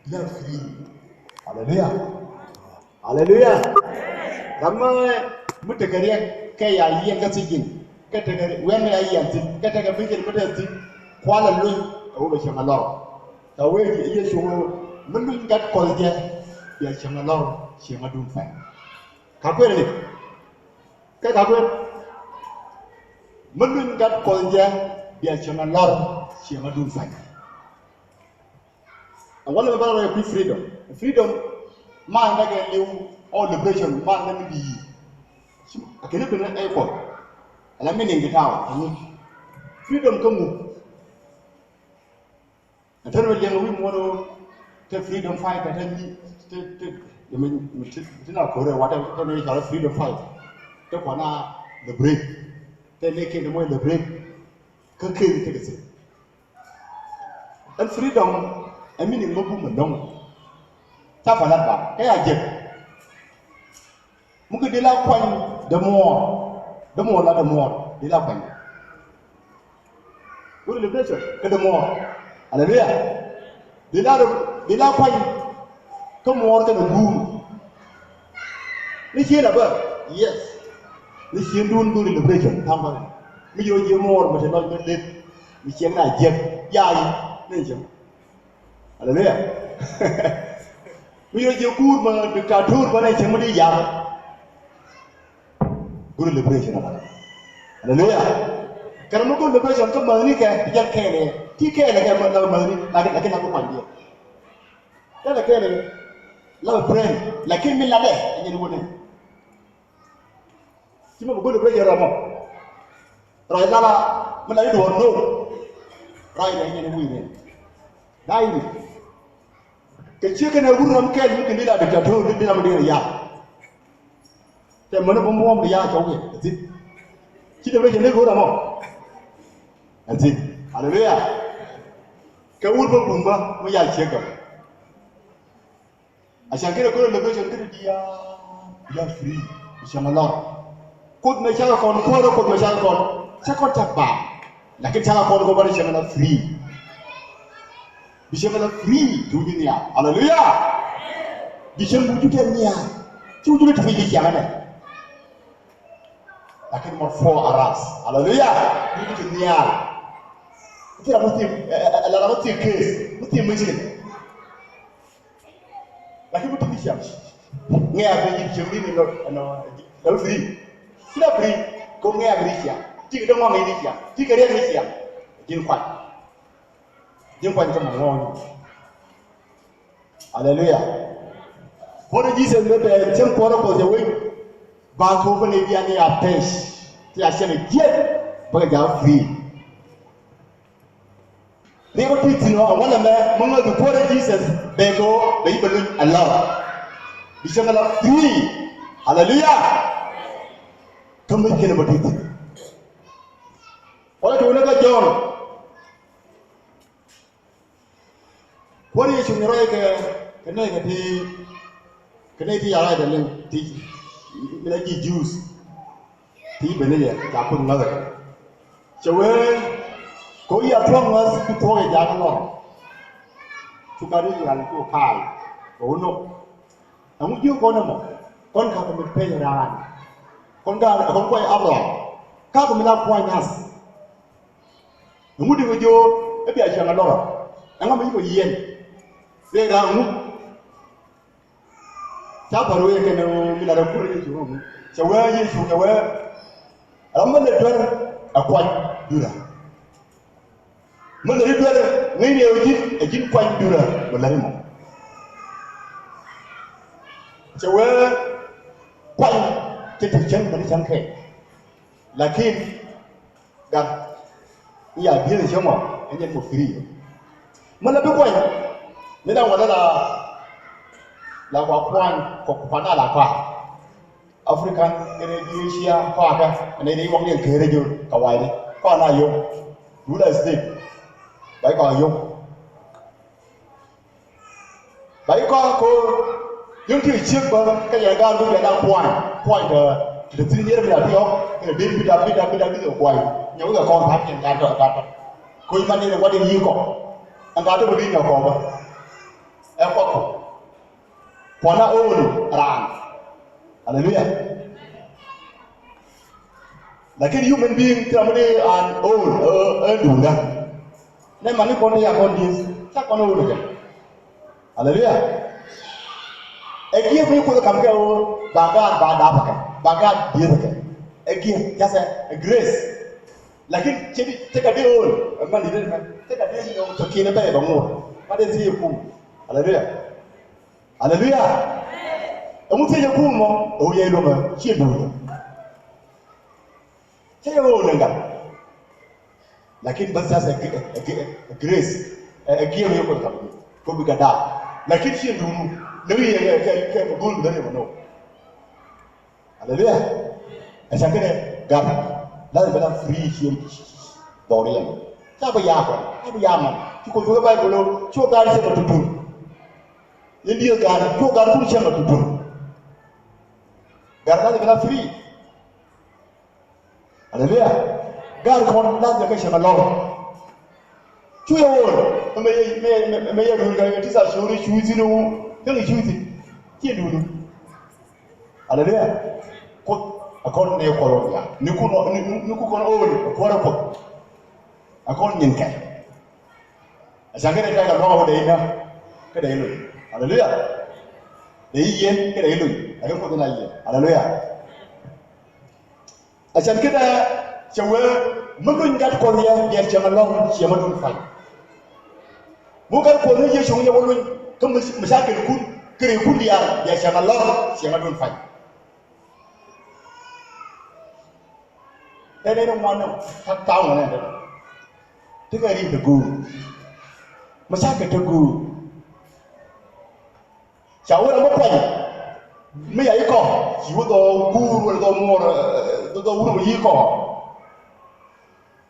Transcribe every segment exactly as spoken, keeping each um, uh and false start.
Love free. Hallelujah. Hallelujah. Ram mi tekɛ riɛk kɛ ya yiɛn kä thiec in, kɛ tekɛ wiɛn mi ya yiɛn thi̱n, kɛ tekɛ bi̱cin mi te thi̱n, kualɛ luny, ɛ wä bɛ cieŋ a lɔr. Tha wee Yecu mi luny gat Kuɔth jɛ, bia cieŋ a lɔr, cieŋ a dun pɛn. Ka kuɛn ni, kɛ ka kuɛn. Mi luny gat Kuɔth jɛ, bia cieŋ a lɔr, cieŋ a dun pɛn. Ɛn walɛ mɛ bä rɔ yɛ kui̱ freedom. Freedom man dɛ kɛ liw ɔ liberation man dɛ mi di yi. A kɛn i̱ ben ɛ Kuɔth. Ala meaning kɛ taw. Freedom kä ŋu? Ɛn tɛn mɛ liɛŋ wi̱i̱ muɔ̱n ɔ te freedom fighter te nyi te te te mi ti na kore wa te te ni cɔl freedom fighter. Te kɔn a liberate. Te ni kɛn mɔ liberate. Kä kɛn te kɛ thil. Ɛn freedom ɛ meaning mɛ bum ɛlɔ̱ŋ. Ca fɛ lat ba kɛ ya jek. Mi kɛ di la kuany dämuɔɔr, dämuɔɔr la dämuɔɔr di la kuany. Wut liberation kɛ dämuɔɔr. Hallelujah. Di la di la kuany kä muɔɔr kɛnɛ guur. Ni cieen a bä, yes. Ni cieen duun go̱o̱ri liberation tha̱a̱ŋ bä. Mi ji̱ rɔ ji̱ muɔɔr mi te lɔc mi lep. Mi cieen na jiäk yaay ni cieŋ. Hallelujah. Mi ji̱ rɔ ji̱ kuur mi dictator bä ni cieŋ mi di yar. Go̱o̱ri liberation a bä. Hallelujah. Kɛn mi go̱o̱ri liberation kä mäthni kɛ ti jɛl kɛɛlɛ ti kɛɛlɛ kɛ la mäthni lakin lakin la bi kuany diɛ. Tɛlɛ kɛɛlɛ la bi friend lakin mi latdɛ ɛ nyɛn wunɛ. Ci mɛ bi go̱o̱r ni bi rɛy jɛ rɔmɔ. Rɔy lala mi la i̱ duɔ̱ɔ̱r no̱o̱ŋ. Rɔy lɛ nyɛn wi̱i̱ ni da̱a̱ ini. Kɛ ciek kɛnɛ wur ram kɛɛl mi kɛ ni la diktator ni dina mi dee rɛ ya̱a̱. Tɛ mɛn bä muɔ̱ɔ̱m di ya̱a̱ cɔw kɛ ɛ thi̱n. Ci dee rɛy jɛ ni go̱o̱r rɔmɔ. Ɛ thi̱n. Hallelujah. Kɛ wur bä bum bä mi ya̱a̱ ciek kɛ. A cäŋ kɛnɛ go̱o̱r liberation kɛnɛ diaal, diaal free, bi cäŋ a lɔr. Kuoth mɛ cakɛ kɔn kuäärä, Kuoth mɛ cakɛ kɔn, cä kɔn cak baaŋ. Lakin cakɛ kɔn kɔ bä ni cäŋ a la free. Bi cäŋ a la free ti wi̱c nhial. Hallelujah. Bi cäŋ wi̱c wi̱c tɛ nhial. Ci wi̱c wi̱c ti fi ji̱ ciaŋ ɛnɛ. Lakin mɔ fɔ a ras. Hallelujah. Wi̱c wi̱c ti nhial. Ti la mɔ ti, ɛ, ɛ, ɛ, la mɔ ti case, mɔ ti machine. Lakin mi ti mi ciaŋ. Ŋɛɛ a bi ji̱ ciaŋ mi ni lɔ, ɛnɔ, lɔ free. Ti la free. Ko ŋɛɛ a bi ni ciaŋ. Ti kɛ dee ŋɔŋ ni ciaŋ. Ti kɛ riɛk ni ciaŋ. Ji̱n kuany. Ji̱n kuany kɛ mɔ ŋɔŋ. Hallelujah. Puɔ̱nydɛ Jesus mi bɛ cieŋ kuɔrä Kuɔth cɛ wec. Ba kɛ wä bä ni bia ni a pɛc. Ti a cɛn a jiɛt. Bä kɛ ja̱ free. Riɛk ɔ ti thi̱n ɔ a walɛ mɛ mi ŋäth bi puɔ̱nydɛ Jesus bɛ kɛ ɔ bɛ yi bɛ luny a lɔr. Bi cieŋ a la free. Hallelujah. Kä mi kɛn bä ti thi̱n. Walɛ ti wä ni kä Jɔ̱ɔ̱n. Kuäär Yecu ni rɔy kɛ kɛ nɛy kɛ ti kɛ nɛy ti ya rɔy kɛ liŋ ti mi la ji̱ Jews ti ben ni yɛ ca Kuoth ŋäth. Cɛ wee kɛ wi̱i̱ a thuɔ̱k ŋäth ti thuɔ̱k yɛ jakä lɔr. Cu gat Israel cu kaal kɛ wä nok. Ɛŋu jiök kɔn ɛmɔ kɔn kakɔ mi peny raan kɔn gaat kɔn kuay Abraham kakɔ mi la kuany nath. Ɛŋu di kɛ jiök ɛ bia cieŋ a lɔrɔ ɛŋa mi ci kɔ yiɛn. Rɛy raan ŋu ca pär wee kɛn mi la rɛ kur Yecu ŋu cɛ wee Yecu kɛ wee. Ram mi lɛ duer ɛ kuany duer. Mi lɛ duer ŋäcni ɛ ji̱n ɛ ji̱n kuany duer mi lɛ ri mɔ. Cɛ wee kuany cɛ ti cäŋ bä ni cäŋ kɛ. Lakin gat i̱ ya dieth cäŋ ɔ ɛ nyɛn mɔ free. Mi lɛ bi kuany ni da̱ŋ wälä la la kua kuany kɔ kuan a la kua. African kɛnɛ ji̱ Asia kɔakä ɛn nɛy ti waŋdiɛn keerä ji̱ kawaidi kɔan a yom. Duulɛ state ba i̱ kɔak yom. Ba i̱ kɔak ko̱r yom ti ciek bä kä yɛn gaat bi yɛn a kuany kuany kɛ ti te thi̱n nyier bi la bi ɣɔk kɛnɛ den bi dap bi dap bi dap bi dhok kuany. Nyɛ wikɛ kɔn tha̱a̱ŋ yɛn gaat tɔ ɛ gaat tɔ koc man yɛn ɛ wa̱diɛn yi̱i̱ kɔk ɛn gaat tɔ bä bi nyɔk kɔk bä. Ɛ kɔk Kuan a own raan. Haleluya. Lakin human being ti ram di an own, ɛ, ɛ, duŋda. Nɛ mani kɔn ti ya kɔn dieth, ca kɔn own kɛ. Haleluya. Ɛ gift mi Kuoth kam kɛ ɣöö ba gaat ba dap kɛ, ba gaat dieth kɛ. Ɛ gift, just a, a grace. Lakin cɛ di, cɛ ka di own, ɛ man di di mɛ, cɛ ka di own, tɔ kiɛ bɛ bɛ ŋuɔr. Ma di ti kum. Haleluya. Haleluya. Ɛŋu thiec ɛ kum mɔ? Ɛ wi̱i̱ ɛ luɔ̱ŋ ɛ ciɛ duundä. Cɛ yɛ ɣöö nɛ gat. Lakin bäth just a, a, a, a grace. Ɛ, ɛ gift mi Kuoth kam. Ko bi gat da̱a̱k. Lakin ciɛ duundu. Lɛ wi̱i̱ ɛ kɛ, kɛ, kɛ go̱o̱l bi lɛ riɛm ɛ nɔ. Haleluya. Ɛ can kɛ dɛ gat. Lazim bɛ la free ciɛ dhɔriɛn. Ca bi yaak ɔ. Ca bi yaak man. Ci Kuoth bi Baibol ɔ. Cu gat ciɛ ma tutur. Yɛn dieth gaat, cu gaat kun cieŋ a tutur. Gaat lazim kɛ la free. Haleluya. Gaat kɔn lazim kɛ cieŋ a lɔr. Cu yɛ wol, mɛ, mɛ, mɛ, mɛ yɛ duun kɛ ti sa curi cu thin wu, kɛ ŋi cu thin. Ci duun. Haleluya. Kuoth a kɔn ni kɔn ya. Ni ku nɔ, ni, ni, ni ku kɔn ol, kuɔrɛ Kuoth. A kɔn nyin kɛ. A can kɛ dee kɛ kɛ luɔk a wä dee inä. Kɛ dee iluny. Haleluya. Dee iyieen kɛ dee iluny. A kɛ Kuoth in a yieen. Haleluya. A can kɛ dee cɛ wee mi luny gat Kuɔth yɛ, yɛ cɛ ma lɔŋ, cɛ ma dun fa̱ny. Mu gat Kuɔth ni Yecu yɛ wä luny, kä mi, mi ca kɛn kun, kɛ ri kun diaal, yɛ cɛ ma lɔŋ, cɛ ma dun fa̱ny. Tɛn ni ŋuan ni ta̱a̱ ŋuan ni tɛn. Ti kɛ ri ti guur. Mi ca kɛ ti guur. Ca wee ram mi kuany. Mi ya ikɔ. Ci wee dhɔ guur wee dhɔ muɔr, eh, dhɔ, dhɔ wur mi yi ikɔ.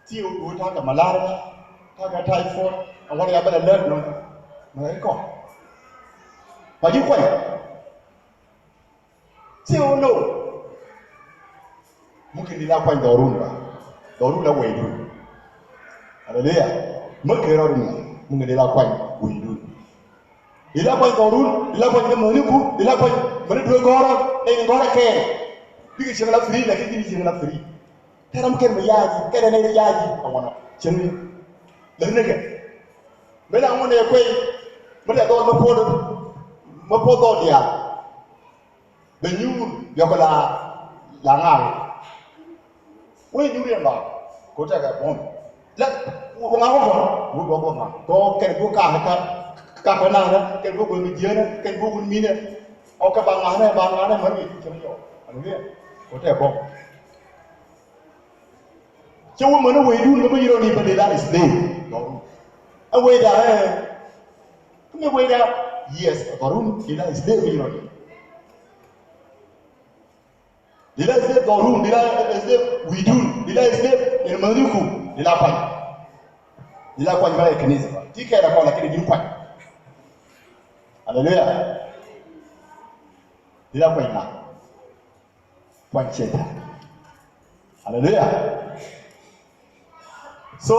Ti wee ta̱a̱ kɛ malaria, ta̱a̱ kɛ typhoid, a wal ya bɛ lɛ lɛt nɔ. Mi ya ikɔ. Ma yi kuany. Ti wä lo̱w. Mungkin di la kuany dhɔrun ba. Dhɔrun la wecdun. Haleluya. Mä kɛ rɔɔd ni. Mungkin di la kuany wecdun. Di la kuany dhɔrun, di la kuany kɛ mäni ku, di la kuany mäni duee gɔrä, nɛy ni gɔrä kɛɛl. Bikɛ cieŋ la free, lakin bikɛ cieŋ la free. Tɛ ram kɛn mi yaji, kɛn nɛy ni yaji, a wanɔ. Cieŋ ni. Lɛ ni kɛ. Mëë la ŋun ɛ kuey, mi tɛ dhɔl mi puɔt, mi puɔt dhɔl diaal. Bɛ nyuur biɔk la, la ŋa̱a̱ŋ. Wec nyuur yɛn ba ko tɛkɛ buɔ̱m. Lɛ wä ŋa̱a̱ŋ wä buɔ̱m wä buɔ̱m wä ŋa̱a̱ŋ kɔ kɛn buk ka̱a̱k ka̱a̱k ka̱a̱k na̱a̱ŋ kɛn buk wä mi jiäänä kɛn buk wä minɛ. Ɔ kɛ ba ŋa̱a̱ŋ nɛ ba ŋa̱a̱ŋ nɛ mär wi̱i̱ cɛ mi yɔ. Aleluya. Ko tɛkɛ buɔ̱m. Cɛ wä mäni wecdun bä mi yirɔ ni bä dee la slave. Ɛ wecda ɛ. Kä mi wecda, yes, dhɔrun di la slave mi yirɔ ni. Di la slave dhɔrun, di la slave wecdun, di la slave in mäni ku, di la kuany. Di la kuany bä la kanisa. Ti kɛ la kɔn lakini di kuany. Haleluya. Di la kuany na. Kuany Cɛytan. Haleluya. So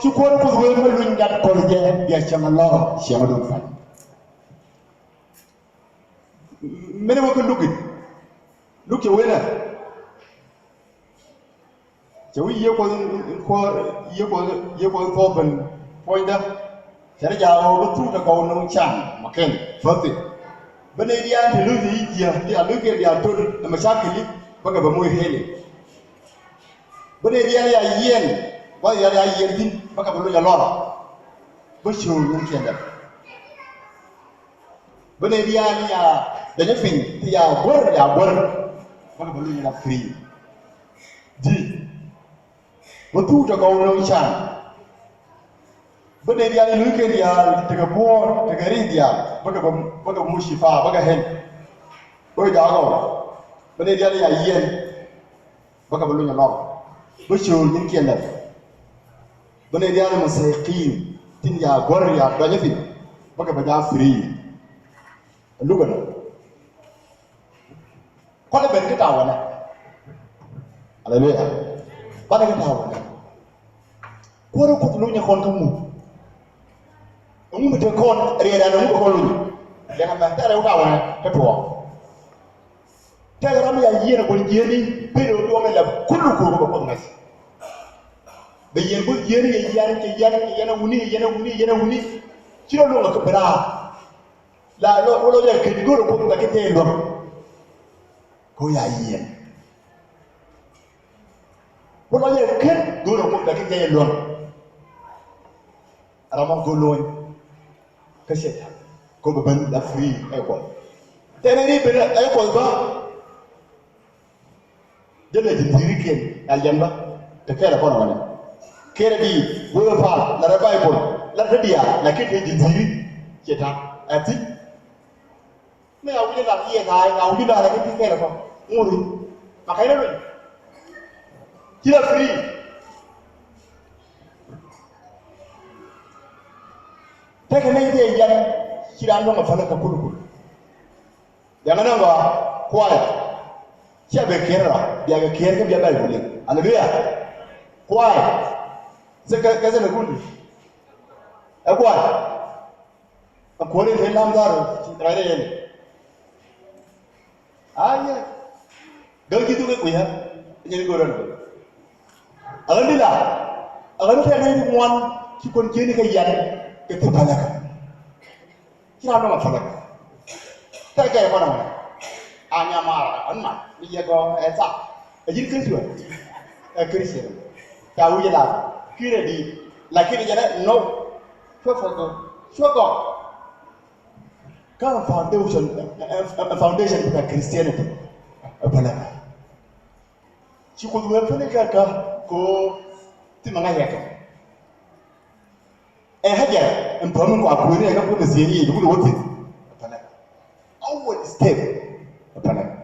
ci kuɔn Kuoth wee mi luny gat kɔn jɛ bia cieŋ a lɔr cieŋ a dun pan. Mini wä kä Luk in. Luk cɛ wee nɛ. Cɛ wi̱i̱ yiëë Kuɔth in, in, in Kuɔth, yiëë Kuɔth, yiëë Kuɔth in thuɔ̱ɔ̱p ben puɔ̱nydä. Cɛ rɛ jaak ɣöö bä thuk tɛ kɔw no̱o̱ŋ can mɔ kɛn fäthi. Bä nɛy diaal ti luth i̱ jiäk ti a luth kɛ diaal töl ɛmɛ ca kili bä kɛ bä moc heli. Bä nɛy diaal ya yiɛn gua̱th diaal ya yiɛn thi̱n bä kɛ bä luny a lɔr. Bä cöör wun kiɛn dɛp. Bä nɛy diaal ya dɛnyä piny ti ya guär ya guär. Bä kɛ bä luny la free. Di bä thuk tɛ kɔw no̱o̱ŋ can. Bä nɛy diaal i̱ luny kɛn diaal tekɛ buɔ̱ɔ̱r tekɛ ri̱c diaal bä kɛ bä, bä kɛ muc cipa bä kɛ hel. Bä kɛ jaak ɔ bä nɛy diaal ya yiɛn. Bä kɛ bä luny a lɔr bä cöör nyin kiɛn dɛp. Bä nɛy diaal masakin tin ya guär ya dɔnyä piny bä kɛ bä jaak free. Luk ɛnɔ. Kualɛ ben kä ta̱a̱ wanɛ. Aleluya. Banɛ kä ta̱a̱ wanɛ. Kuäärä Kuoth lunyɛ kɔn kä ŋu? Ɛŋu mi te kɔn riɛɛr ɛn ɛŋu bɛ kɔn luny? Liɛŋɛ mɛ tɛrɛ wä ka wä kä tuɔɔk. Tɛrɛ ram ya yieen a kuɔn jieni piny wä duɔŋ ɛ lɛ kulu kulu bɛ kuɔth ŋa̱th. Bɛ yieen kuɔth jieni yɛ yian kɛ yian kɛ yian a wuni yɛ yian a wuni yɛ yian a wuni. Ci rɔ luɔŋ a kä bɛ raar. La lɔ wä lɔ jɛ kec go̱o̱r a kuɔth ŋa̱th kɛ tɛɛ luɔŋ. Kɛ wä ya yieen. Ku lɔcɛ ken go̱o̱r a kuoth bɛ ki jɛy luɔ̱ŋ. Ram ɔ go̱o̱r luɔ̱ny kä Cɛytan kɛ bɛ ben la free ɛ kuɔth. Tɛn ɛ ri ben ɛ kuɔth bä. Jɛ lɛ ji̱n dhi̱rikiɛn a yɛn bä. Te kɛɛl ɛ kɔn ɛ wänɛ. Kɛɛl ɛ di go̱o̱r ɛ pa̱a̱l la rɛ Baibol la rɛ te diaal la ken te ji̱n dhi̱ri Cɛytan ɛ thi̱n. Mi a wi̱cdɛ lat yɛ tha̱a̱ŋ a wi̱cdɛ lat ɛ kɛ ti kɛl ɛ kɔ ŋuri. Ma kɛn ɛ luny ci la free. Tekɛ nɛy ti ɛ yɛn ci raan luɔ̱ŋ ɛ päl ɛ kɛ kul kul. Bia ŋä nɔŋ gɔaa kuay. Cia bɛ kiɛr rɔ bia kɛ kiɛr kä bia bɛl wuli. Aleluya. Kuay. Thikɛ kɛ thikɛ kul. Ɛ kuay. A kuɔri te lam dhar rɛy rɛy ni. A yɛ. Gäk ji̱ thuk i̱ kui̱ ɛ nyɛn i̱ go̱o̱r ɛn. A ɣän di la a ɣän tɛn ɣän di ŋuan ci kuɔn jieni kɛ yɛn kɛ ti pälä kä. Ci ram nɔmɔ pälä kä. Tɛk kɛ kɔn ɛ ŋuan a nyamar ɣän ma mi yɛ gɔ ɛ tha. Ɛ ji̱n Christian. Ɛ Christian. Ca wi̱c ɛ la ki̱n ɛ di. Lakin jɛ dɛ no. Cuɛ puɔth gɔk. Cuɛ gɔk. Kä foundation, ɛ, ɛ, ɛ, foundation bita Christianity. Ɛ pälä kä. Ci kuoth wee pälä kä kä ko ti ma ŋa̱c yɛ kɛ. Ɛ Hajar ɛn päm in kua kueeni ɛ kä kuoth ɛ thiee ni yɛ jukul wä thi̱n. Ɛ pälä kä. Awal step. Ɛ pälä kä.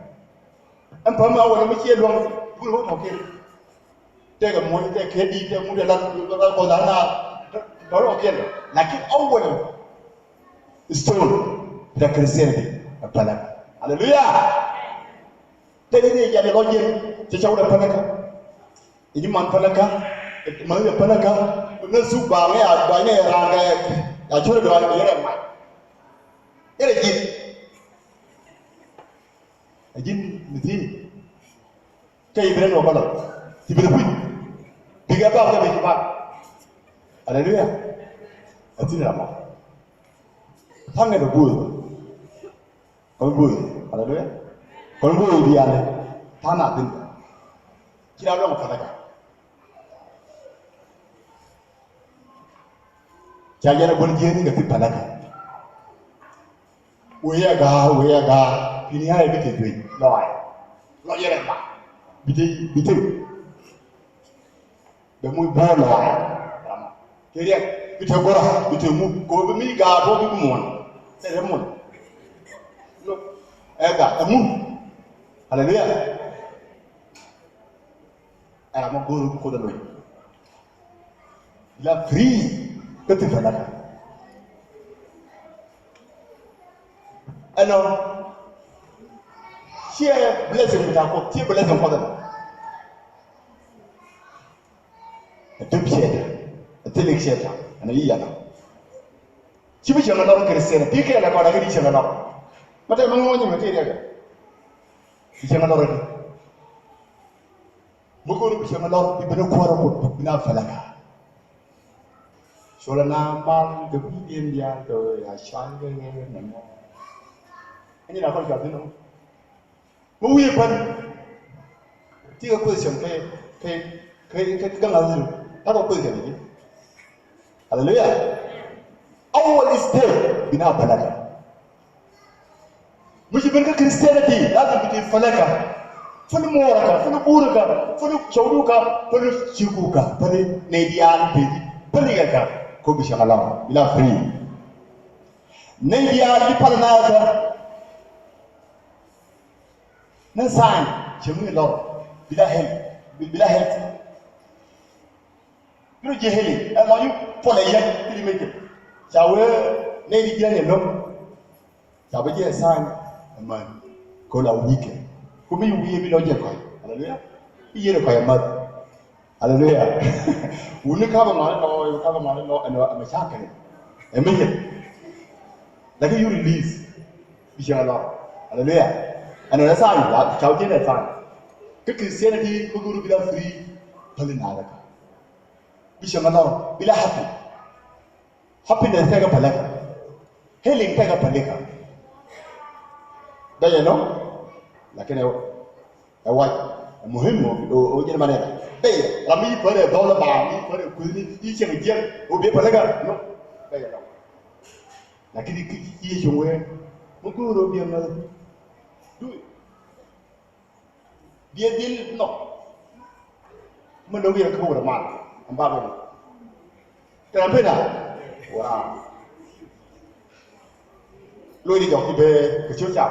Ɛn päm awal mi ciɛ luɔ̱ŋ jukul wä tɔ̱ kɛn. Tɛkɛ muɔ̱ny tɛkɛ kɛ di̱i̱t tɛkɛ ŋut tɛkɛ lat lat kɔn lat na tɔ̱ rɔ kiɛn. Lakin awal stone tɛ Christianity ɛ pälä. Hallelujah. Tɛkɛ ni jɛ ni lɔ jiɛn cɛ cɛ wut ɛ pälä kä. I̱ ji̱ man pälä kä man yɛ pälä kä. Ni thuk ba ŋɛ a ba ŋɛ raan kɛ a cuɔ̱r dɔɔn kɛ yɛrɛ mac. Yɛrɛ ji̱. Ɛ ji̱n mi thi̱i̱. Kä i̱ bi rɛn wä bä lɔ ci bi rɛ kui̱. Bikɛ bak kɛ bi ci bak. Aleluya. Ɛ thi̱n ram ɔ. Tha̱a̱ŋ ɛ bɛ guööth. Kɔn guööth. Aleluya. Kɔn guööth diaal. Tha̱a̱ŋ a thi̱n. Ci ram lɔŋ pälä kä. Ca yɛn a guäl jieni kɛ ti pälä kä. Wee a ga̱a̱r wee a ga̱a̱r. Pini a yɛ bi te juey lɔaay. Lɔ yɛrɛ ma bi te bi te. Bɛ muc buɔ̱ɔ̱r lɔaay. Kɛ riɛk bi te gora bi te ŋu ko bi mi ga̱a̱r bɔ bi bi muɔ̱n. Tɛ rɛ muɔ̱n. Ɛ ga̱a̱r ɛ ŋu. Haleluya. Ɛn ram ma go̱o̱r bi Kuoth ɛ loc. La free kä thil thilɛ. Ɛnɔ ciɛ blessing bi ta̱a̱ Kuoth ciɛ blessing Kuoth ɛnɔ. Ɛ thil ciɛ ɛ thil ciɛ ta̱a̱ ɛnɔ yi yɛn ɔ. Ci bi cieŋ ɛ lɔr Christian ti kɛɛl ɛ kɔn ɛ kɛ di cieŋ ɛ lɔr. Mɛ tɛ mɛ ŋuɔ̱nyɛ mɛ ti riɛk ɛ. Bi cieŋ ɛ lɔr ɛ di. Mi go̱o̱r bi cieŋ ɛ lɔr bi ben ɛ kuäär ɛ Kuoth bi na pälä kä. Cuɔlɛ na mal kɛ kui̱diɛn diaal kɛ ya cual kɛ ɣɛɛ nɛmɔ. Ɛn nyin a kɔn cual thi̱n ɔ. Mi wi̱i̱ pän. Ti kɛ question kɛ kɛ kɛ kɛ gaŋ a thi̱n ɔ. Ta̱kɛ question ji̱. Haleluya. Awal step bi na pälä kä. Mi ci ben kä Christianity lazim bi ti pälä kä. Päl muɔɔrä kä, päl guurä kä, päl cɔwdu kä, päl ciku kä, päl nɛy diaal peti, päl ikɛ kä. Ko bi cɛ kä lɔr bi la free. Nɛy diaal bi pal na kä. Ni sign cɛ mi lɔr bi la health, bi la health. Bi rɔ jiɛ healing ɛ lɔc puɔlɛ yɛn ti di mecɛ. Ca wee nɛy di jiɛn yɛ lo̱k. Ca bi jiɛ sign ɛ män. Ko la weekend ko mi wi̱i̱ bi lɔ jiɛ kɔc. Haleluya. Bi yier kɔc ɛ män. Haleluya. Wuni kapɛ ŋɔni lɔ kapɛ ŋɔni lɔ ɛn ɛ mɛ ca kɛn ɛ mecɛ. Lakin you release. Bi cieŋ a lɔr. Haleluya. Ɛn ɛ sign, ca wä jiɛn ɛ sign. Kä Christianity mi go̱o̱r bi la free päli naath ɛ kä. Bi cieŋ a lɔr, bi la happy. Happiness tɛkɛ päli kä. Healing tɛkɛ päli kä. Bɛ yɛ nɔ. Lakin ɛ, ɛ wac. Ɛ muhim ɔ, ɔ, ɔ, jɛn manɛ la. Bɛ yɛ, ram mi pärɛ dhɔl ba, mi pärɛ kuthni, i cieŋ jiɛn, ɔ bi päli kä. Nɔ. Bɛ yɛ nɔ. Lakin i kiɛ cieŋ wee, mi go̱o̱r ɔ bi ɛ ŋäth. Du. Biɛ dhil nhɔk. Mi lo̱k yɛ kä wurɛ mal. Ɛn ba bɛ nhɔk. Tɛn pina. Wurɛ. Lo̱c di jɔk ti bee kɛ ciö cam.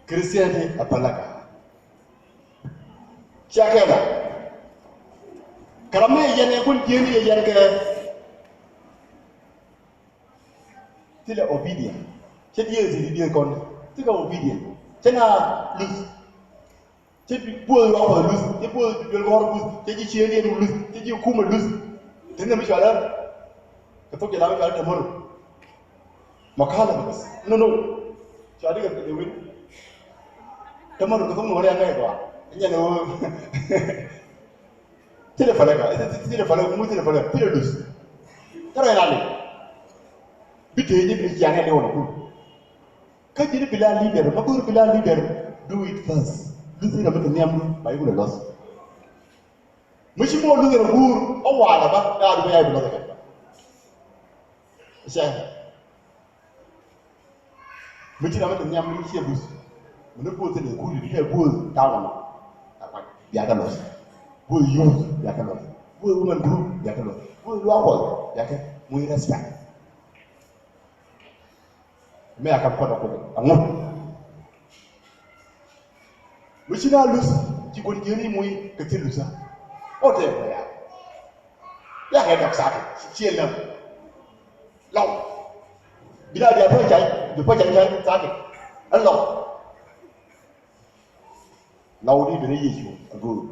Christianity a päli kä. Cia kɛ la. Kɛ ram mi yɛn ɛ kun jieni yɛ yɛn kɛ. Thilɛ obedient. Cɛ diee thil diee kɔn. Thilɛ obedient. Cɛ na luth. Cɛ buɔth luaak Kuɔth luth. Cɛ buɔth duel gɔ̱r luth. Cɛ ji̱ ciëëŋ yɛn luth. Cɛ ji̱ kumɛ luth. Thin nɛ mi cualɛ. Kɛ thok jɛ la mi cualɛ tomorrow. Mɛ ka̱n lɛ bäth. No, no. Cualɛ kɛ kɛ win. Tomorrow kɛ thok mɛ wä rɛy ŋäc gɔaa. Nyɛn ɛ wä. Thilɛ pälɛ kä, thilɛ pälɛ, ŋu thilɛ pälɛ, thilɛ luth. Thilɛ rali. Bi tëë ji̱ bi ciaŋ ɛ liwä nɔ kul. Kä ji̱n bi la leader, ma go̱o̱r bi la leader, do it first. Luth in a mi te nhiam, ba i̱ kulɛ luth. Mi ci mɔ luth in a guur, ɔ walɛ ba, daa du bɛ ya i̱ bi luth ɛ kɛ. Cɛ. Mi ci ram mi te nhiam mi ciɛ luth. Mi ni buɔth thilɛ kuli, bi kɛ buɔth ta̱a̱ nɔmɔ. Ta̱a̱ kuac, bia kɛ luth. Buɔth youth, bia kɛ luth. Buɔth women group, bia kɛ luth. Buɔth luaak Kuɔth, bia kɛ muc respect. Mɛ a kam kɔn a kuɔth a ŋut. Mi ci na luth, ci guɔn jieni muc kɛ thil luth a. Ɔ tɛ mɛ ya. Ya kɛ dɔk sakit, ciɛ lɛm. Lɔw. Bi na bia pä cay, bi pä cay cay sakit. Ɛ lɔw. Lɔw di ben Yecu a go̱o̱r.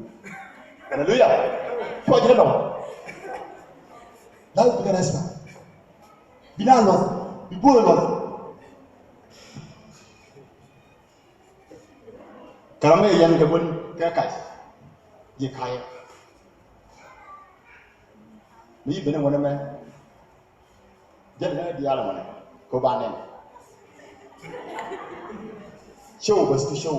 Haleluya. Cuɔc ni lɔw. Lɔw bi kɛ respect. Bi na luɔth, bi buɔth luɔth. Kɛ ram mi yɛn kɛ bun kɛ kac. Ji̱ kayɛ. Mi ben ɛ ŋuɔ̱n ɛmɛ. Jɛn ŋuɔ̱n ɛ diaal ɛ ŋuɔ̱n ɛ. Kɛ ba nɛn. Show bäth ti show.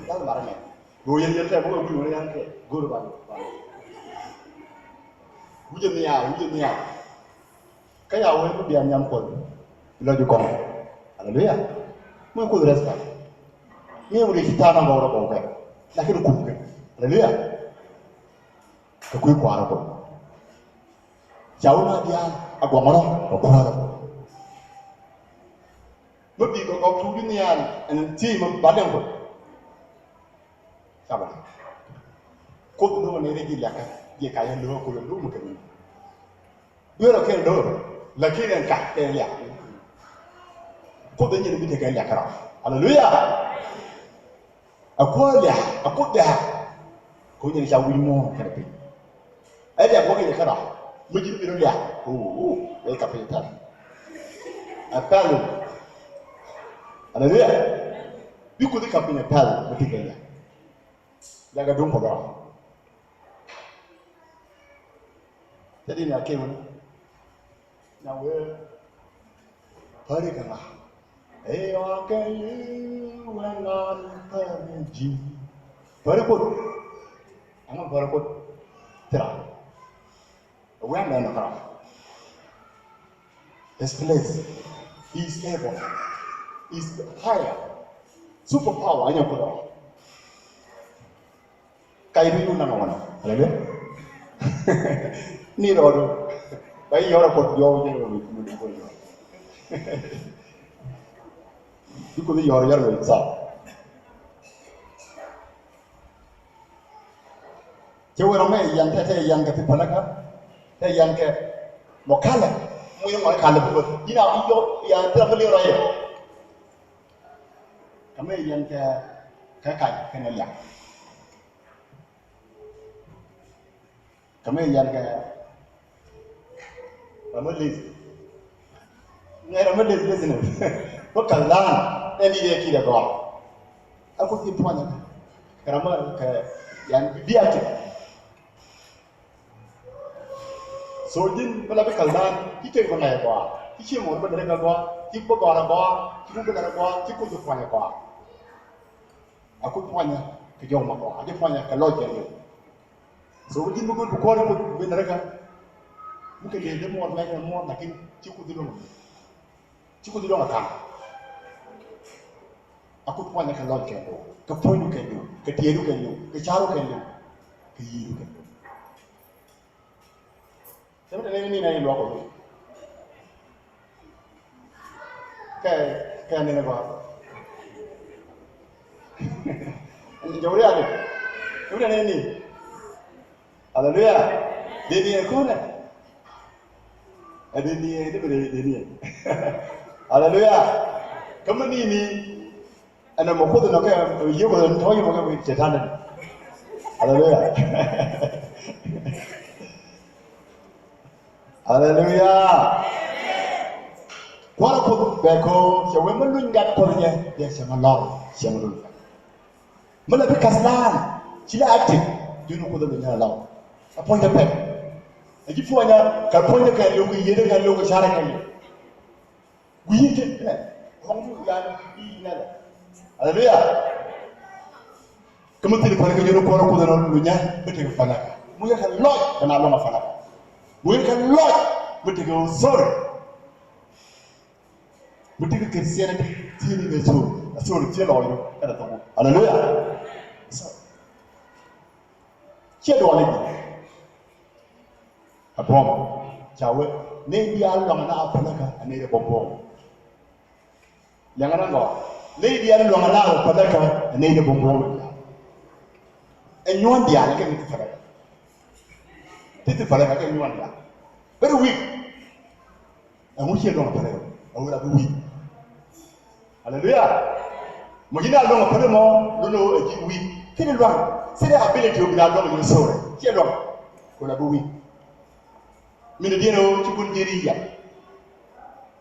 Jal mar ɛ nɛn. Go̱o̱r yɛn yɛn tɛ bä wee wi̱i̱ ŋuɔ̱n ɛ yan kɛ. Go̱o̱r ba nɛn. Wi̱cɛ nhial, wi̱cɛ nhial. Kä ya wee mi bia nhiam Kuɔth. Bi lɔ ji̱ kɔn. Haleluya. Mi Kuoth respect. Mi wuri ci ta̱a̱ na gɔw rɔ gɔw kɛ. Lakin kuth kɛ. Haleluya. Kɛ kui̱ kua̱r rɔ gɔw. Ca wun a diaal a gɔŋ rɔ kɛ kua̱r rɔ gɔw. Mi bi kɛ gɔk tuuc nhial ɛn thiec mi ba lɛŋ Kuoth. Ca ba. Kuoth lo̱k ni ri ji̱ liakä. Ji̱ ka yɛn lo̱k Kuoth lo̱k mi kɛ mi. Duer ɔ kɛn do̱r, lakin ɛn kat kɛ liak. Kuoth ɛ nyin bi tekɛ liak kärɔa. Aleluya. A kuoth liak, a kuoth liak. Ko nyin ca wi̱c muɔ̱ɔ̱n kɛn piny. Ɛ liak wä kɛ kärɔa. Mi ji̱n bi rɔ liak. Oo, ɛ ka piny pɛl. Ɛ pɛl. Aleluya. Bi kuoth ɛ ka piny ɛ pɛl mi tekɛ liak. Liak ɛ duŋ Kuoth rɔ. Cɛ di nia kewä ni na wee päri kɛ ŋa? Ɛ yɔa kɛ yi wee ŋa ni päri ji̱. Päri Kuoth. Ɛŋa päri Kuoth? Thira. Wee ŋa ni päri. His place. He is able. He is higher. Super power anyɛ Kuoth ɔ. Kay bi yun naŋ ŋɔnɔ. Haleluya. Ni rɔɔdu. Ba yi yɔrɔ Kuoth jɔw jɛ rɔɔdu. Bi Kuoth yɔrɔ yɔrɔ sa. Cɛ wee rɔ mɛ yan tɛ tɛ yan kɛ ti palakä. Tɛ yan kɛ mɔ kalɛ. Mu yɛ mɔ kalɛ bu bä. Yina yɔ yan tɛ mɛ li rɔ yɛ. Kɛ mɛ yan kɛ kɛ kay kɛ nɛ liak. Kɛ mi yɛn kɛ, kɛ mi li̱th. Ŋɛr ram mi dee business. Bä kal daan ɛn di dee kidɛ gɔaa. A kuth ki puɔnyɛ kɛ ram mi kɛ yan bi active. So ji̱n mi la bi kal daan ci tëk bä ŋɛc gɔaa, ci cie muɔr bä derɛ kɛ gɔaa, ci bä gɔaa gɔaa, ci bä derɛ gɔaa, ci kuth ki puɔnyɛ gɔaa. A kuth puɔnyɛ kɛ jɔw ma gɔaa, a ji̱ puɔnyɛ kɛ lɔc kɛ liw. So ji̱n bi kuth bi kuɔr kuth bi derɛ kɛ mi kɛ dee dee muɔr mɛk muɔr lakin ci kuth di luɔŋ. Ci kuth luɔ̱ŋ a ka̱n. A kuth puɔ̱nyɛ kɛ lɔc kɛn duɔ̱k, kɛ puɔ̱nydu kɛn duɔ̱k, kɛ tiɛɛdu kɛn duɔ̱k, kɛ ca̱ru kɛn duɔ̱k, kɛ yiëëdu kɛn duɔ̱k. Cɛ mi te nɛy ni nɛy luɔk kɛ kɛ kɛ nɛy ni gɔaa. Jɔwri ade. Cɛ mi te nɛy ni. Aleluya. Dee ni ɛ kɔnɛ. Ɛ dee ni ɛ, dee ni ɛ. Aleluya. Kä mi ni ni ɛn ɛmɔ kuoth nɔ kɛ yio̱k ɛn tɔ̱ yio̱k kɛ wi̱i̱ cɛ ta̱ndɛ. Aleluya. Aleluya. Kuarɛ kuoth bɛ ko̱ cɛ wee mi luny gat kuoth nyɛ, bia cɛ ma lɔr, cɛ ma luny gat. Mi lɛ bi ka̱th laan ci lɛ active. Ji̱n kuoth lɛ nyɛ lɔr. A puɔ̱nydɛ pɛk. A ji̱ puɔ̱nyä kɛ puɔ̱nydɛ kɛ liw kɛ yiëëdɛ kɛ liw kɛ carɛ kɛ liw. Gui̱i̱ ti nɛ kɔŋ ti wian i̱ nɛ lɛ. Aleluya. Kä mi thil pälɛ kɛ ji̱n kuɔrɛ kuoth ɛn ɔ lunyä mi tekɛ pälɛ. Mi yɛ kɛ lɔc kɛ na lɔŋ a pälɛ. Mi yɛ kɛ lɔc mi tekɛ authority. Mi tekɛ Christianity thieni kɛ authority. Authority thiee lɔc kɛ na thɔk. Aleluya. So ciɛ duɔli ji̱. A buɔ̱m ca wee nɛy diaal luaŋ na a päläkä a nɛy rɛ buɔ̱m buɔ̱m. Liaŋ ran gɔaa nɛy diaal luaŋ na a päläkä a nɛy rɛ buɔ̱m buɔ̱m. Ɛ nyuɔ̱n diaal kɛ ni ti päläkä. Ti ti päläkä kɛ nyuɔ̱n diaal. Very weak. Ɛŋu ciɛ luaŋ a päläkä a wee la bi weak. Aleluya. Mɔ ji̱n a luɔ̱ŋ a päli mɔ, luɔ̱ŋ ɛ ji̱ wi̱i̱. Kini luaŋ, sini ability ɔ bi la luɔ̱ŋ ji̱ sore. Ciɛ luɔ̱ŋ. Kula bi wi̱i̱. Min diɛn ɔ ci kun ji̱ ri yam.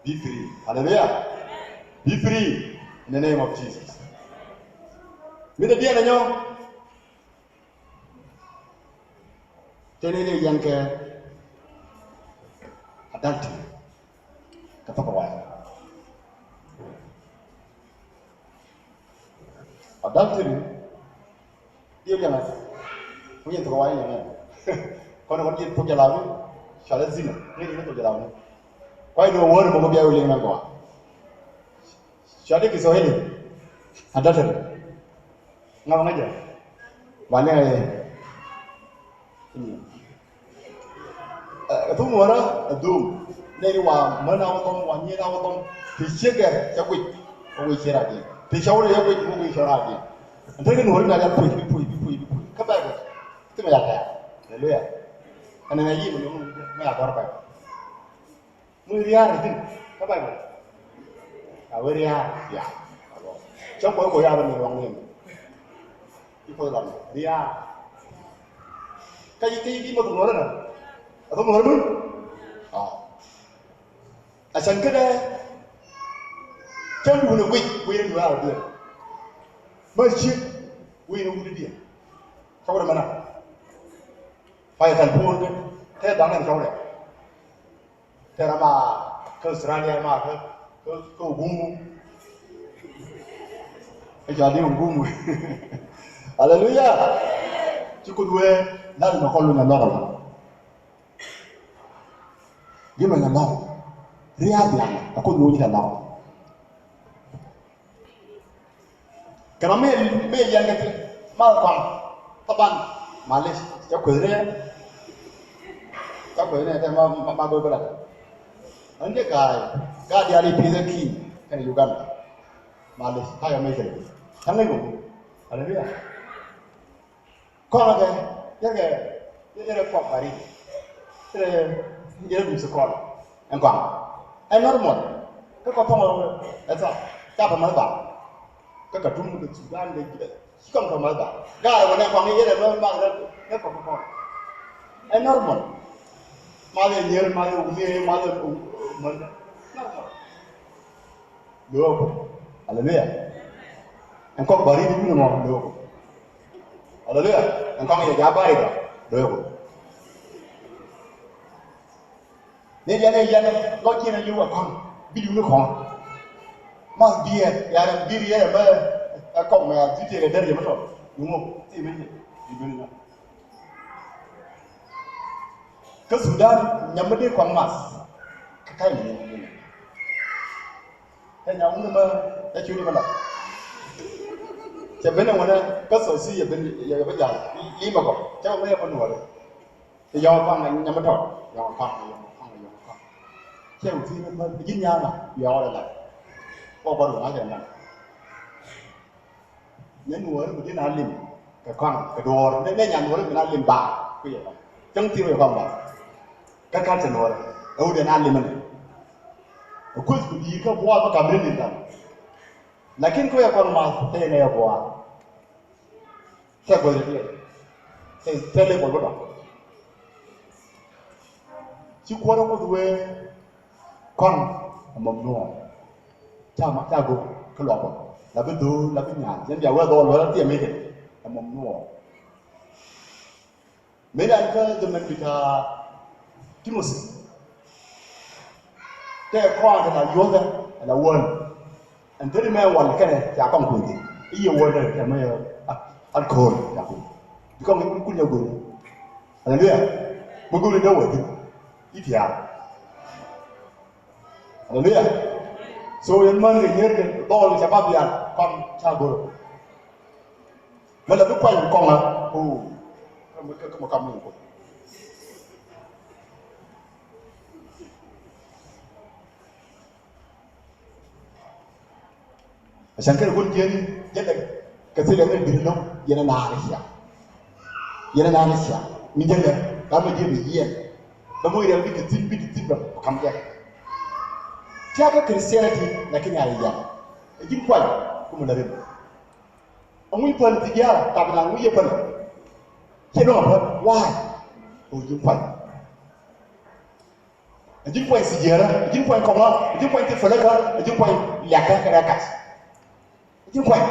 Be free. Aleluya. Be free in the name of Jesus. Min diɛn ɔ nyɔ. Tëë ni ni yɛn kɛ adultery kɛ thok kɛ wa̱a̱. Adultery diɛ liɛŋɛ. Ku yɛn thok kɛ wa̱a̱ yɛn ɛ kɔn kɔn yɛn thok jɛ lam ni. Cualɛ zina ni ni thok jɛ lam ni. Kuay ni wä wä ni mɔk bia wä liɛŋ na gɔaa. Cualɛ Kiswahili adultery. Ŋa̱ ŋa̱ jɛ. Wa nɛ ɛ. Ɛ thum wärä ɛ dhum. Nɛ ni wa män a wä dhɔm wa nyin a wä dhɔm. Ti ciek ɛ cɛ guic. Wä guic ciek a diɛn. Ti cɔw ni cɛ guic wä guic ciek a diɛn. Ɛn tek ni wä ni na jɛ puc bi puc bi puc bi puc. Kä bɛ guic. Ti mɛ ya tɛ̈ɛ̈. Aleluya. Ɛn nɛ yi mɛ ni mɛ ya gɔr bɛ. Mi ria̱a̱r i̱ thi̱n kä Baibol. A wee ria̱a̱r ya. Cä kuɔth kɔ ya̱a̱r ni luaŋ ni. I̱ kuɔth lam ria̱a̱r. Kä i̱ ti i̱ ma thum luɔrä na. A thum luɔrä mun. A can kädɛ. Cä duun a guic guic ni duun a diɛn. Ma ciek guic ni wut diɛn. Cä wut a mɛna. Fa yɛ tɛl puun kɛ tɛ daŋ ɛn cä wut a. Tɛrɛ ma kä Australia ma kä kä kä Ugumu. Kä jɔal di Ugumu. Aleluya. Ci Kuoth wee lazima kɔn luny a lɔr ala. Di luny a lɔr. Ria̱a̱ biaŋ a Kuoth luny a lɔr. Kɛ ma mi mi yɛn kɛ ti ma kɔn taban. Malish cɛ kueth rɛ. Cɛ kueth rɛ tɛ ma ma ma goy bɛ la. An jɛ gaay gaay diali pi̱i̱th ɛ ki̱i̱ kɛn Uganda. Malish tayɔ mi kɛ. Taŋ ni gum. Hallelujah. Kɔn kɛ yɛrɛ yɛrɛ kɔk bari yɛrɛ yɛrɛ dum si kɔn ɛn kɔn ɛ normal. Kä kɔ pɔŋ ɛ tha ca pɔ mɛ ba kä ka tum kɛ Sudan kɛ jibɛ ci kɔn pɔ mɛ ba. Gaar wɛ nɛ kɔn yɛrɛ mɛ ma rɛ kɔ pɔ kɔn ɛ normal. Ma yɛ nyier ma yɛ wuni ma yɛ mɛ normal. Lo̱o̱ Kuoth. Aleluya. Ɛn kɔk bäri di wi̱n ɛmɔ lo̱o̱ Kuoth. Aleluya. Ɛn kɔk yɛ ja̱ bäri dɔ lo̱o̱ Kuoth. Ni yɛn ɛ yɛn lɔc yɛn ɛ li̱w ɛ kɔn bi diw ni kɔn. Math biɛ yɛn ɛ bi̱r yɛn ɛ mɛ ɛ kɔk mɛ a dhi̱t yɛn ɛ der yɛn mɛ tɔt. Duŋ ŋok ti mɛ yɛn bi duŋ ŋok. Kä Sudan nyam mi dee kɔn math. Kä ka̱ny ni Kɛ nyam wun mɛ ɛ cu ni mɛ la. Cɛ ben ɛ wunɛ kä thɔ si yɛ ben yɛ bä jal. Limɛ kɔ cɛ wä mɛ yɛ bä nuɔri. Ti yɔŋ kɔn nyam mi tɔt yɔŋ kɔn yɔŋ kɔn yɔŋ kɔn. Cɛ wä ti mɛ ji̱ nyama yɔŋ la la. Kɔ kɔ ruŋ a cɛ na. Ni nuɔ̱ɔ̱ri mi di̱n a lim kɛ kɔn kɛ duɔ̱ɔ̱r ni ni nyan nuɔ̱ɔ̱ri mi na lim ba. Ku yɛ kɔn cäŋ ti yɛ kɔn ba. Kä ka̱n cɛ nuɔ̱ɔ̱ri ɛ wut yɛ na lim ni. Ɛ kuth ku di̱i̱r kä buɔɔr bä kam rin ni dhan. Lakin ku yɛ kɔn ma thɛ yɛ nɛ yɛ buɔɔr. Thɛ guɔth yɛ diɛ thɛ thɛ lɛ bɔl bä dɔk. Ci kuɔrä kuth wee kɔn ɛ mɔm nuɔɔr. Ca ma ca go̱o̱k kä luɔk bä la bi dho̱o̱r la bi nyaal yɛn bia wee dhɔɔl wee la thiɛ mekɛ ɛ mɔm nuɔɔr. Mëë dan kä dhimɛn bita Timothi. Tɛ kɔn kɛ la yuɔthɛ ɛ la wän. Ɛn thäri mɛ wal kɛnɛ ca kɔn kuth i̱ yɛ wän kɛ mɛ alcohol ca kuth. Bi kɔn kun kun yɛ go̱o̱r. Aleluya. Mɛ go̱o̱r in dee wä thi̱n i̱ tiaar. Aleluya. So yɛn män kɛ nyier kɛ dhɔl kɛ ca ba bial kɔn ca go̱r. Mɛ la bi kuany kɔŋä. Oh. Kä mɛ kä mɛ kam ni ko. A can kɛn gun jiɛn jɛn dɛ kɛ thilɛ ŋɛ bir lo̱ŋ yɛn a naan cia. Yɛn a naan cia mi jɛn dɛ ka mɛ jiɛn bi yɛn. Bɛ moc rɛw bi kɛ thi̱n bi kɛ thi̱n bɛ kam jɛ. Tiakä Christianity lakin a yɛn. Ɛ ji̱n kuany kumɛ la rim. Aŋuc päl ti jiara tap na ŋuc yɛ päl. Ciɛ luɔŋ a päl why? Ɛ ji̱n kuany. Ɛ ji̱n puɔ̱ny thijiɛɛrä, ɛ ji̱n puɔ̱ny kɔŋä, ɛ ji̱n puɔ̱ny ti fäläkä, ɛ ji̱n puɔ̱ny liakä kɛ rɛɛ kac. Ɛ ji̱n puɔ̱ny.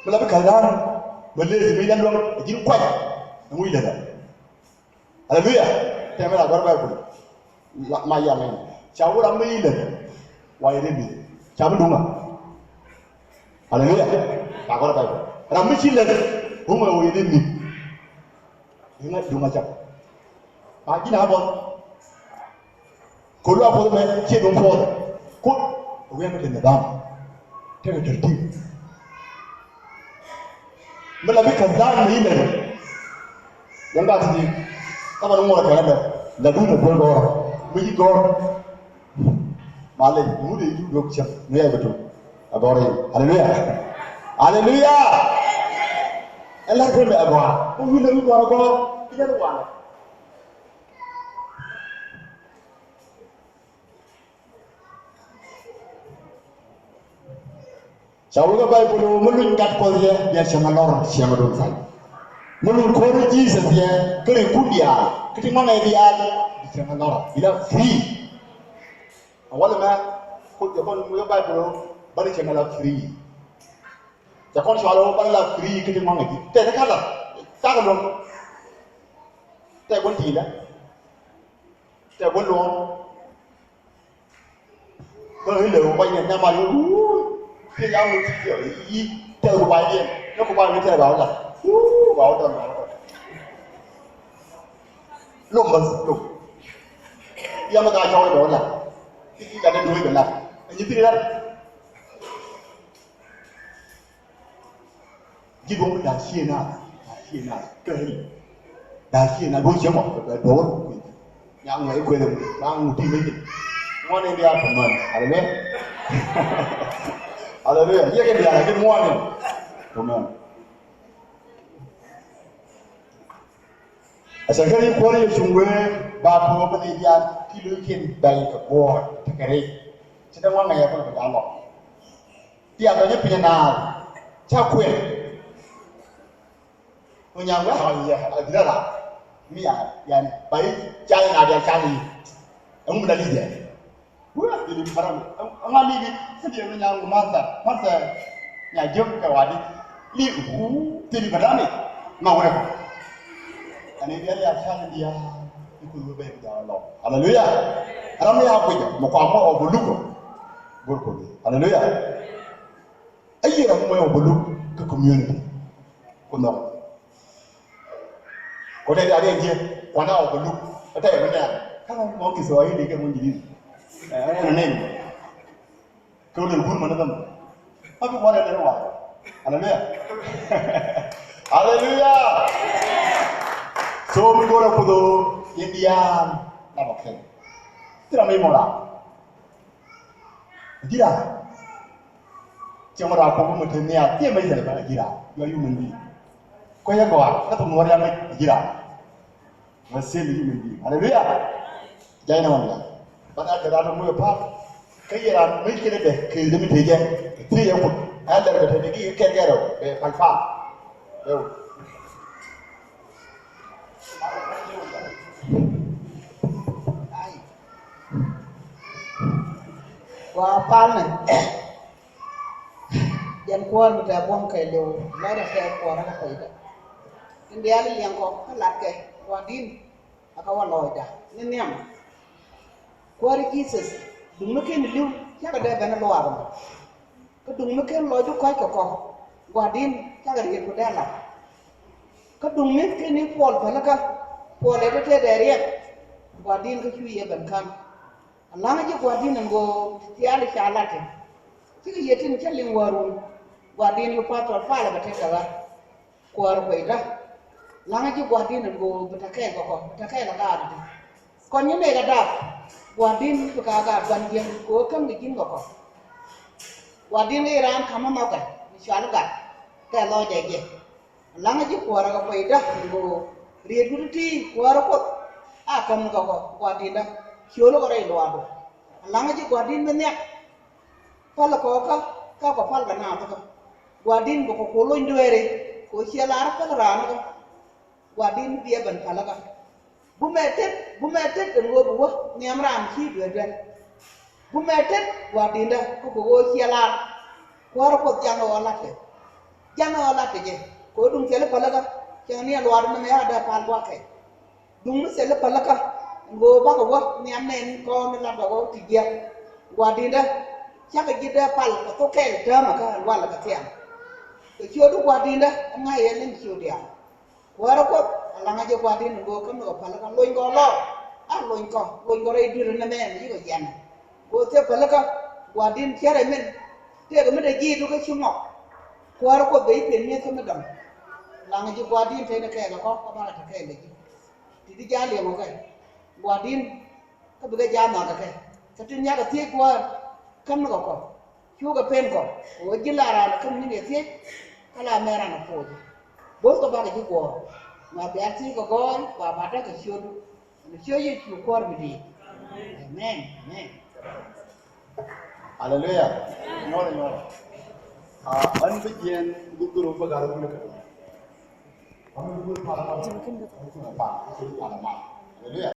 Mi la bi ka̱l da̱a̱n bä lëë mi la luäŋ ɛ ji̱n kuany. Ɛ ŋuc lätdä. Aleluya. Tɛmɛ la gɔr Baibul. La ma yam ɛn ca wä ram mi lät. Wa yɛ ri mi ca bi duŋä. Aleluya. La gɔr Baibul ram mi ci lät. Duŋä wa yɛ ri mi. Duŋä duŋä cak. Ba ji̱n a bɔth. Kolo a puɔth mɛ ciɛ duŋ puɔth. Kut a wi̱i̱ mi te nidham. Tekɛ tɛrtib. Mi la bi ka̱n dha̱a̱n mi inɛ. Yɛn gaa ti di kaman ŋuɔt kɛn ɛmɛ la duun ɛ puɔl gɔɔr mi ci gɔɔr. Malɛ ŋut ɛ i̱ duun duɔk cäŋ mi yɛ bi tuk. Ɛ gɔ̱r i̱ aleluya. Aleluya. Ɛ la̱r kɛ mɛ ɛ gɔ̱a̱r kä wi̱n ɛ wi̱n gɔ̱a̱r ɛ gɔ̱a̱r i̱ jɛn wanɛ. Ca wä kä Baibul mi luny gat Kuɔth yɛ bia cieŋ a lɔr cieŋ a dun thany. Mi luny ko̱r Jesus yɛ kä ri kun diaal kä ti ŋɔŋɛ diaal bi cieŋ a lɔr bi la free. A wal mɛ Kuoth jɛ kɔn wä kä Baibul bä ri cieŋ a la free. Cɛ kɔn cɔal wä bä la free kä ti ŋɔŋɛ di tɛ ti ka la cak luɔm. Tɛ guɔn ti̱i̱dä tɛ guɔn luɔm. Kä ilɛ wä kuany nɛ nyamal wä wuu. Piɛ ya wä ti piɛ yi tɛth ku bay diɛn nɛ ku bay wä tɛth ba wä la wuu ba wä dɔn ba wä dɔn. Lom bä lom. Yam ɛ ka cɔw i̱ ba wä la. I̱ gat ni duɔ̱ɔ̱c bɛ la. Ɛ nyi pi̱ni lat. Ji̱ duɔ̱ŋ da̱a̱ cie naath, da̱a̱ cie naath, kä hil. Da̱a̱ cie naath, duɔ̱ŋ cieŋ ɔ, bɛ duɔ̱ɔ̱r. Nyaŋ wɛy kueth ɛmɛ, ba ŋut ti mecin. Ŋuɔ̱n in diaal kɛ män, aleluya. Aleluya, yek in diaal, lakin ŋuɔ̱n in. Kɛ män. A cɛ kɛ ni kuäär yɛ cuŋ wee, ba puɔ̱ɔ̱k ni diaal, ki lo̱ckiɛn bɛl kɛ guɔ̱ɔ̱r, tekɛ rɛy. Ci dee ŋuɔ̱n ŋɛɛ kɔn kɛ ja̱a̱n lɔ. Ti a dhɔny piny naath ca kuën. Ku nyaŋ wee a ɣɔl yɛ a dhil a raar mi a yani ba yi ca yi naath ya ca yi. Ɛŋu mi la li̱th yɛ. Wee Thil i̱ bäram. Ɛŋa li̱i̱ di? Thil i̱ mi nyaŋ Martha. Martha nya jiök kɛ wadi. Li̱i̱ wuu thil i̱ bäram i̱ ma wurɛ kɔ. Ani bia lia can in diaal i̱ kuth wee ben ja̱a̱n lɔ. Haleluya. Ram mi a kui̱cɔ mɛ kɔam mɔ ɔ bä luk ɔ. Go̱r kɔ bi. Haleluya. Ayi ram mɔ ɔ bä luk kä community. Kun nɔ. Kɔ tɛ diaal yɛn jiɛ kuan a ɔ bä luk. Ɛ tɛ yɛ mi nɛɛn. Ka̱n mɔ ki sɔ ayi di kɛ mɔ ji̱ di. Ɛ ɛn nɛn. Kɛ wä lɛl guur män ni bä mɛ. Ma bi kuan ɛ lɛl wa. Haleluya. Haleluya. So mi go̱rɛ kuth ɔ yɛn diaal la bä kɛn. Ti ram mi mɔ la. Ji̱ raa. Cieŋ raa kɔk mi te nhial thieɛ mec thilɛ bä ji̱ raa. You are human being. Kuecä gɔaa kä thok nuɔ̱ɔ̱r yam mec ji̱ raa. You are still human being. Haleluya. Jay na wan ya. But a jɛ raa dɔ̱ŋ wee pa̱a̱t. Kä yɛ raa mec kɛn dɛ kɛ dee mi te jɛ. Thieɛ yɛ kut. Ɛ lɛr bɛ te dee ki kɛn kɛn rɛw bɛ pa̱ny pa̱a̱t. Rɛw. Gua palnɛ. Jɛn kuäär mi tɛ buɔ̱m kɛɛliw lɔcdɛ kɛ kuäärä kä pɛydä. Tin diaal liɛŋ kɔ kä latkɛ Gua̱di̱n. Aka wä lɔcdä ni nhiam. Kuäär Jesus duŋ mi ken li̱w cakɛ dee ben luaak mɔ. Kä duŋ mi ken lɔcdu kɔc kɛ kɔ Gua̱di̱n cakɛ riet ku dee lat. Kä duŋ mi ken i̱ puɔl pälikä puɔl ɛ dee tëë dee riɛk Gua̱di̱n kä cu yɛ ben ka̱n. Alaŋä ji̱ Gua̱di̱n ɛn ɣöö ti thiaali ca la̱t ti cikɛ yɛ tin cä liŋ wäärun. Gua̱di̱n yu pa̱t tɔt palɛ bɛ tek kɛ ɣä. Kuäär kuecdä. Laŋä ji̱ Gua̱di̱n ɛn ɣöö bi tɛ kɛɛl kɛ kɔ bi tɛ kɛɛl kɛ gaat ti kɔn nyi nɛy kɛ daap. Gua̱di̱n bi kaa gaat gua̱n jiäŋ kɛ ɣöö käŋ kɛ ji̱n kɛ kɔ. Gua̱di̱n kɛ i̱ raan ka̱m ɛ nhɔkɛ mi cual gat kɛ lɔcdɛ jɛ. Laŋä ji̱ kuäärä kɛ kuecdä ɛn ɣöö riet wi̱cdä ti kuäärä Kuoth. A käm ni kɛ kɔ Gua̱di̱ndä ciöl kɛ rɛy luaakdu. Laŋä ji̱ Gua̱di̱n bi nhiak. Pälɛ kɔkä kä kɔ pälkɛ naath kä Gua̱di̱n bɛ kɔ kuɔ lony dueeri kɛ ɣöö ciɛ lar päl raan kä Gua̱di̱n biɛ ben päl kä. Bumɛ tet bumɛ tet ɛn ɣöö bi wä nhiam raan ci dueer duer. Bumɛ tet Gua̱di̱ndä kä kɛ ɣöö ciɛ lar. Kuäärä Kuoth jaŋ ɣɔɔ la̱t kɛ jaŋ ɣɔɔ la̱t kɛ jɛ kɛ ɣöö duŋ thil päl kä cäŋ ni ɛ luaak ni mɛ ɛ dee pal gua̱kɛ. Duŋ mi thil pälikä ɛn ɣöö bakɛ wä nhiam nɛn kɔn ni lat bɛ wä ti jiäk. Gua̱di̱ndä cakɛ ji̱ dee pal kɛ thok kɛɛl täämɛ kä ɛn walɛ kɛ thiaŋ. Kɛ ciötdu Gua̱di̱ndä ɛ ŋa̱c yɛ liŋ ciöt diaal. Kuäärä Kuoth ɛ laŋä ji̱ Gua̱di̱n ɛn ɣöö käm ni kɛ pälikä lony kɔ lɔ. A lony kɔ lony kɔ rɛy dui̱r ɛn ɛmɛ mi yikɛ yɛn. Kɛ ɣöö thil pälikä Gua̱di̱n cärɛ min tëëkɛ mi dee ji̱ dukä ci ŋɔk. Kuäärä Kuoth bɛ i̱ pen mi̱eth kä mi dɔ̱ŋ. Laŋä ji̱ Gua̱di̱n tëë ni kɛɛl ɛ kɔ kä bakɛ te kɛɛl ɛ ji̱. Ti di jaa liɛŋ ɔ kɛ Gua̱di̱n kä bikɛ jaa nhɔk kɛ kɛ. Kä tin yakɛ thiec Kuäär käm ni kɛ kɔ. Cukɛ pen kɔ kɛ ɣöö ji̱ la raan käm ni kɛ thiec. Kä la mɛ raan ɛ poc bo̱th kɛ bakɛ ji̱ guɔ̱ɔ̱r. Ma bia thiec kɛ gɔɔy ba ba dak kɛ ciötdu. Ni ciöt Yecu Kuäär mi di̱i̱t. Amen. Amen. Haleluya. Nyuɔrɛ nyuɔrɛ. Aa ɣän bi jiɛɛn bi guru bä gat run kɛ. Ɣän bi guru pal ɣän bi guru pal ɣän bi pal ɣän. Haleluya.